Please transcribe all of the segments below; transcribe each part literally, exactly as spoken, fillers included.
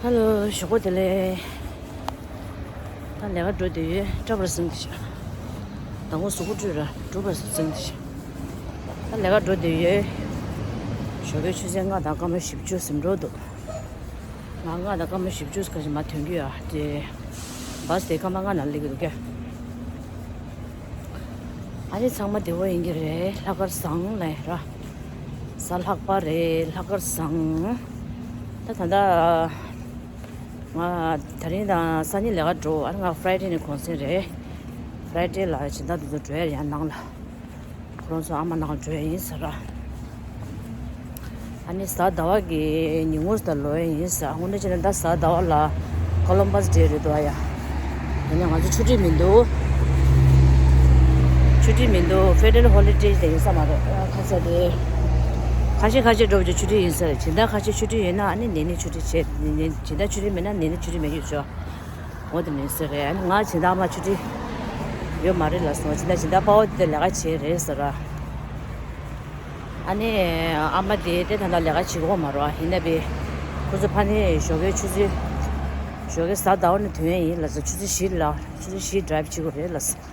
ཧ་ལོ། ཞོགས་པ་བདེ་ལེགས། ད་ལས་ཀ་འགྲོ་བསྡད་ཡོད། སྐྲ་བར་ཟིང་དེ་ཤ། ཟླ་ངོ་གཟུགས་པོ་བཀྲུས་ར་གྲུབ་པར་ཟིང་དེ་ཤ། ད་ལས་ཀ་འགྲོ་བསྡད་ཡོད། ཞོགས་པའི་ཆུ་ཚོད་ལྔ་དང་སྐར་མ་བཞི་བཅུ་ཟིན་འགྲོ་འདུག་ང་ལྔ་དང་སྐར་མ་བཞི་བཅུ་ཁ་ཤས་མ་ཐོན་གྱི་ཡོད་དེ། བཱས་དེ་སྐར་མ་ལྔ་ནང་སླེབས་ཀྱི་འདུག་གས། ཨ་ནི་ཚང་མ་བདེ་པོ་ཡིན་གྱི་རེད། ལྷག་དཀར་བཟང་ལབ་ར། གཟའ་ལྷག་པ་རེད། ལྷག་དཀར་བཟང་། ད་ད་ལྟ་ང་དེ་རིང་དང་སང་ཉིན་ལས་ཀ་འགྲོ། ཨ་ནི་ང་ཕ་རའི་ཌེ་ནས་གུང་སེང་རེད། ཕ་རའི་ཌེ་ལ་སྦྱིན་བདག་དེ་ཚོ་འགྲོ་ཡ་ཡང་ནང་ལ། ཁོ་རང་ཚོ་ཨ་མ་ནང་འགྲོ་ཡ་ཡིན་ཟེར་ར། ཨ་ནི་གཟའ་ཟླ་བ་གི་ཉིན་གུང་ད་ལོག་ཡ་ཡིན་ཟེར། དངོས་གནས་བྱས་ན་ད་གཟའ་ཟླ་བ་ལ་ཀོ་ལམ་བཱས་ཌེ་རེད་འདུག་ཨ་ཡ། ཡིན་ནའི་ང་ཚོ་ཆུ་ཊི་མི་འདུག་ཆུ་ཊི་མི་འདུག་ཕེ་ཌ་རལ་ཧོ་ལི་ཌེ་དེ་ཡིན་ས་མ་རེད། ཨ་ཁ་ཚ་དེ། ཁ་ཤས་ཁ་ཤས་འགྲོ་བ་ཆུ་ཊི་ཡིན་ས་རེད། སྦྱིན་བདག་ཁ་ཤས་ཆུ་ཊི་ཡོད་ན་ཨ་ནི་ནད་ནི་ཆུ་ཊི་བྱས། སྦྱིན་བདག་ཆུ་ཊི་མེད་ན་ནད་ནི་ཆུ་ཊི་མེད་ཀྱི་ཆོག་འོ་དེ་མིན་ཟེར་རེད། ང་སྦྱིན་བདག་ཨ་མ་ཆུ་ཊི་ཡོད་མ་རེད་ལབ་སོང་། སྦྱིན་བདག་སྦྱིན་བདག་དཔའ་བོ་དེ་ལས་ཀ་བྱེད་རེད་ཟེར་ར། ཨ་ནི་ཨ་མ་དེ་དེ་ད་ལྟ་ལས་ཀ་བྱེད་ཀྱི་ཡོད་མ་རེད། ཡིན་ན་བས་ཁོ་ཚོ་ཕ་ནི་ཞོགས་ཀའི་ཆུ་ཚོད་ཞོགས་ཀའི་གཟའ་ཟླ་བ་ནས་ཐོན་ཡས་ཡིན་ལབ་སོང་། ཆུ་ཚོད་བཞི་ལ་ཆུ་ཚོད་བཞི་ཌ་རའིབ་བྱེད་དགོས་རེད་ལབ་སོང་།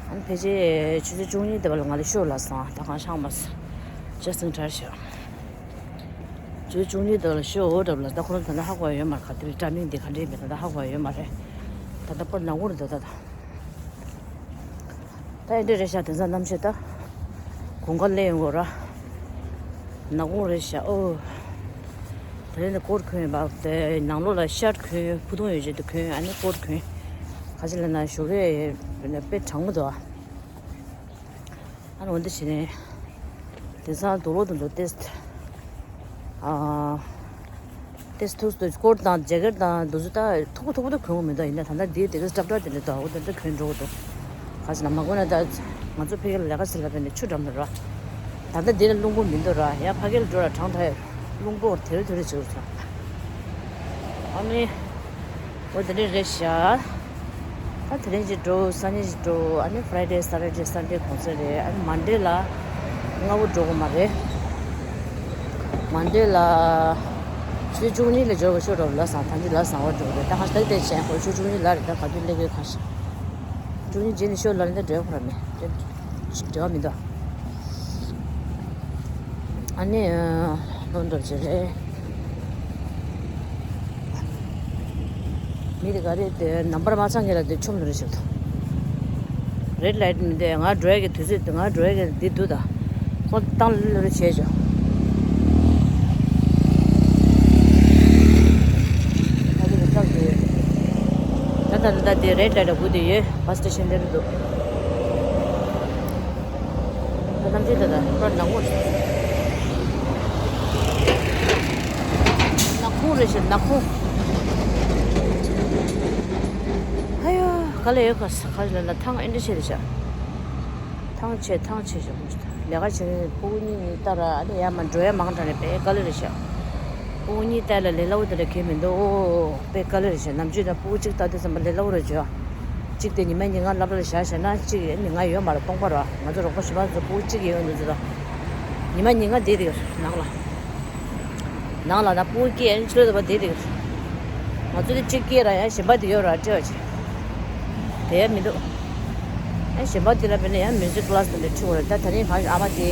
ཨ་ནི་ཕལ་ཆེར་ཆུ་ཚོད་བཅུ་གཉིས་དེ་བ་ལ་ང་ལ་ཤོག་ལབ་སོང་། ད་གང་ཤང་མ་སོང་། ཇ་སིང་གྲར་ཤག་ཆུ་ཚོད་བཅུ་གཉིས་དེ་བ་ལ་ཤོག་འོ་གྲབས་ལ། ད་ཁོ་རང་ད་ལྟ་ཧ་གོ་ཡ་ཡོད་མ་རེད། ག་དེ་རེད། ཊའི་མིང་དེ་ག་འདྲས་མེད། ད་ལྟ་ཧ་གོ་ཡ་ཡོད་མ་རེད། ད་ལྟ་པར་ནག་པོ་རེད། ད་ད་ད། ད་ཨེ་འདྲ་རེད་ཤག་དེང་སང་གནམ་གཤིས་ད། དགུན་ཁ་སླེབས་ཡོང་གི་ར། ནག་པོ་རེད་ཤག་ཨོ། དེ་རིང་ནས་ཀོ་ཊི་གོན་ཡིན་པ། དེ་ནང་ལོགས་ལ་ཤར་ཊི་གོན། ཕུ་ཐུང་ཡོད་ཆེད་དུ་གོན། ཨ་ནི་ཀོ་ཊི་གོན། ག་ཅི་ལབ་ན་ཞོགས་ཀས་དཔེ་གྲང་མོ་འདུག་ཨ། ཨ་ནི་འོ་འདི་བྱས་ནས། དེང་སང་དུག་ལོག་དེ་ཚོ་ཏོག་ཙམ། ཨ། ཏོག་ཙམ་ཐུག་ཏུ་ཀོ་ཊི་དང་ཇེ་ཀེ་ཊི་དང་དེ་ཚོ་ད་མཐུག་པོ་མཐུག་པོ་ད་གོན་གྱི་མི་འདུག་ཡིན་ན་ད་ལྟ་འདི་དེ་ག་སྲབ་སྲབ་དེ་འདྲ་འདུག་འོ་དེ་འདྲ་གོན་འགྲོ་གི་འདུག་ག་ཅི་ལབ་ན་མ་གོན་ན་ད་ང་ཚོ་ཕ་གི་ལ་ལས་ཀ་བྱེད་ལབ་པ་ཡིན་ན་ཆུ་འགྲམ་ལ་ར། ད་ལྟ་འདི་ལ་རླུང་བུ་མི་འདུག་ར། ཡ་ཕ་གི་ལ་འགྲོ་ལ་གྲང་ད་ཡ། རླུང་བུ་དེ་རུ་དེ་རུ་བྱེད་དགོས་སོང་། ཨ་ནི། འོ་དེ་འདྲ་རེད་ཤག་ད་དེ་རིང་ཅིག་འགྲོ། སང་ཉིན་ཅིག་འགྲོ། ཨ་ནི་ཕ་རའི་ཌེ་སེ་ཊར་ཌེ་སན་ཌེ་གུང་སེང་རེད། ཨ་ནི་མན་ཌེ་ལ་སྔ་པོ་འགྲོ་དགོས་མ་རེད། མན་ཌེ་ལ་ཆུ་ཚོད་བཅུ་གཉིས་ལ་འབྱོར་བ་ཤོག་འགྲོ་ལབ་སོང་། ད་འདི་ལ་སང་པོ་འགྲོ་རེད། ད་ཁ་ཤས་ད་དེ་བྱས་ཁོ་ཆུ་ཚོད་བཅུ་གཉིས་ལ་རེད། ད་ག་དུས་སླེབས་ཀྱི་ཁ་ཤས། བཅུ་གཉིས་རྗེས་ནས་ཤོག་ལབ་ན་ད་འགྲོ་ཡ་ཁོ་ར་མེད། འབྲེལ་བ་མི་འདུག་ཨ་ནི་ལོ་འགྲོ་ཅེས་རེད། མི་དེ་ག་རེ་དེ་ནམ་བར་མ་ཚང་གི་ལ་དེ་ཆོམ་རེ་ཞིག་ཏུ། རེད་ལའིཊ་མི་འདུག་ང་འགྲོ་ཡ་གི་དུས་ཚོད་དེ། ང་འགྲོ་ཡ་གི་འདི་འདུག་ད་ཁོ་བཏང་ལེ་ལེ་བྱས་ཅོ། ད་དེ་གི་སྐབས་དེ་ད་ད་ད་དེ་རེད་ལའིཊ་ལ་སྒུག་དེ་ཡོད། བཱས་སི་ཊེ་ཤན་དེ་རུ་འདུག་ད་གནམ་གཤིས་ད་ད་པར་ནག་པོ་རེད། ནག་ཁུང་རེད་ཤག་ནག་ཁུང་། ཨ་ཡོ། ག་ལ་ཡོད་ག་ས་ག་ལ་ན་ཐང་ཨེ་འདྲ་བྱས་རེད་ཤག་ཐང་ཆད་ཐང་ཆད་ཤག་ལས་ཀ་བྱེད་ནས་ཕྲུ་གུ་གཉིས་ལྟ་ར། ཨ་ནི་ཡར་མར་འགྲོ་ཡ་མང་དྲགས་ནས་དཔེ་དཀའ་ལས་རེད་ཤག་ཕྲུ་གུ་གཉིས་ལྟ་ལ་ལས་སླ་བོ་དེ་འདྲ་གང་ཡང་མི་འདུག་དཔེ་དཀའ་ལས་རེད་ཤག་ནམ་རྒྱུན་ན་ཕྲུ་གུ་གཅིག་ལྟ་དུས་ཙམ་པ་ལས་སླ་བོ་རེད་བརྗོད། གཅིག་དེ་ཉི་མ་ཉིན་གང་སློབ་གྲྭ་ལ་བཞག་བྱས་ན་གཅིག་ཉིན་ལྔ་ཡོད་མ་རེད། སྟོང་པ་རེད། ང་ཚོ་རོགས་པ་གཞན་པ་ཚོ་ཕྲུ་གུ་གཅིག་ཡོད་འདུག་ཚོ་ད། ཉི་མ་ཉིན་ལྔ་བསྡད་དེ་ནང་ལ། ནང་ལ་ན་ཕྲུ་གུ་སྐྱེས་ཨ་ནི་ཕྱི་ལོགས་དེ་པར་བསྡད་དེ། ང་ཚོ་དེ་གཅིག་སྐྱེས་ར་ཡང་གཞན་པ་དེ་ཡོད་ར་སྤྲད་པ་བྱས། དེ་ཡང་མི་འདུག་ཨ་གཞན་པ་དེ་ལ་དཔེར་ན་ཡང་མིའུ་ཟིག་ཀི་ལ་སི་དེ་འདྲ་ཁྲིད་དགོས་རེད། ད་དེ་རིང་གང་ཨ་མ་དེ་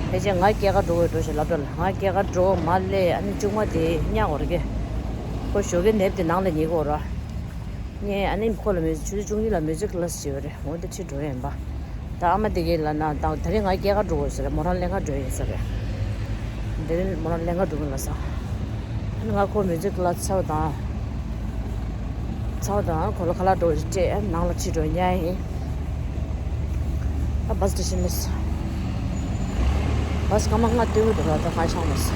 ཕལ་ཆེར་ང་སྐྱེལ་ག་འགྲོ་དགོས་འགྲོ་ཞེས་ལབ་འདྲ་ལ། ང་སྐྱེལ་ག་འགྲོ་མ་སླེབས་ཨ་ནི་ཆུང་མ་དེ་ཉལ་དགོས་རེད་ཀྱེ། ཁོ་ཞོགས་ཀའི་ནེབ་དེ་ནང་ལ་ཉལ་དགོས་ར། ངས་ཨ་ནི་ཁོ་ལ་མི་ཆུ་ཚོད་བཅུ་གཉིས་ལ་མིའུ་ཟིག་ཀི་ལ་སི་བྱེད་པ་རེད། འོ་དེ་ཁྲིད་འགྲོ་ཡིན་པ། ད་ཨ་མ་དེ་གས་ལ་ན་ད་དེ་རིང་ང་སྐྱེལ་ག་འགྲོ་དགོས་ཟེར་རེད། མོ་རང་ལེན་ག་འགྲོ་ཡིན་ཟེར་རེད། དེ་རིང་མོ་རང་ལེན་ག་འགྲོ་གི་ལ་ས། ཨ་ནི་ང་ཁོ་མིའུ་ཟིག་ཀི་ལ་སི་ཚར་བ་དང་། ཚར་བ་དང་ཁོ་ལ་ཁ་ལག་འགྲོ་ཞིག་སྤྲད་ཨ་ནི་ནང་ལ་ཁྲིད་འགྲོ་ཉལ་ཡིན། ད་བཱས་སི་ཊེ་ཤན་མེད་ས། བཱས་སྐར་མ་ལྔ་སྟོན་གི་འདུག་ལ་ད་གང་ཤང་མེད་ས།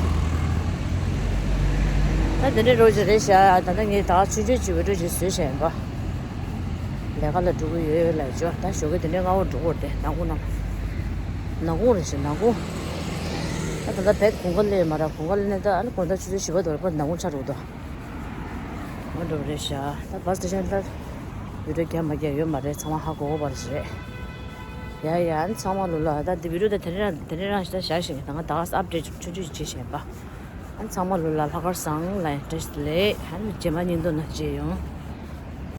ད་དེ་འདྲའི་རོགས་ཅིག་རེད་ཤག་ད་ལྟ་ངས་ད་ཆུང་ཆུང་ཅིག་འོས་འགྲོ་ཅིག་བཟོས་བཞག་ཡིན་པ། ལས་ཀ་ལ་འགྲོ་གི་ཡོད་ལ་ཅོ། ད་ཞོགས་ཀས་དེ་འདྲའི་སྔ་པོ་འགྲོ་དགོས་རེད་དེ། ནག་ཁུང་ནང་། ནག་ཁུང་རེད་ཤག་ནག་ཁུང་། ད་ད་ལྟ་བེད་དགུན་ཁ་སླེབས་མ་ར། དགུན་ཁ་སླེབས་ནས་ད་ཨ་ནི་དགོང་དག་ཆུ་ཚོད་བཞི་པ་དོར་པ་ནག་ཁུང་ཆགས་འགྲོ་གི་འདུག་ང་འགྲོ་རེད་ཤག་ད་བཱས་སི་ཊེ་ཤན་ལྟར་བི་ཌི་ཡོ་རྒྱག་མ་རྒྱག་ཡོད་མ་རེད། ཚང་མ་ཧ་གོ་གོ་བ་རེད། ཡ་ཡ། ཨ་ནི་ཚང་མ་ལོ་ལ་ད་འདི་བི་ཌི་ཡོ་ད་དེ་རིང་རང་དེ་རིང་རང་ཞིག་ད་བཞག་ཤིང་ད་ང་ད་ག་ཨབ་ཌེ་ཊི་ཆུང་ཆུང་ཞིག་བྱེད་བཞིན་པ། ཚང་མ་ལོ་ལ་ལྷག་དཀར་བཟང་ལ་བཀྲ་ཤིས་བདེ་ལེགས། ཧ་ལམ་རྗེས་མ་ཉིན་དུ་ན་མཇལ་ཡོང་།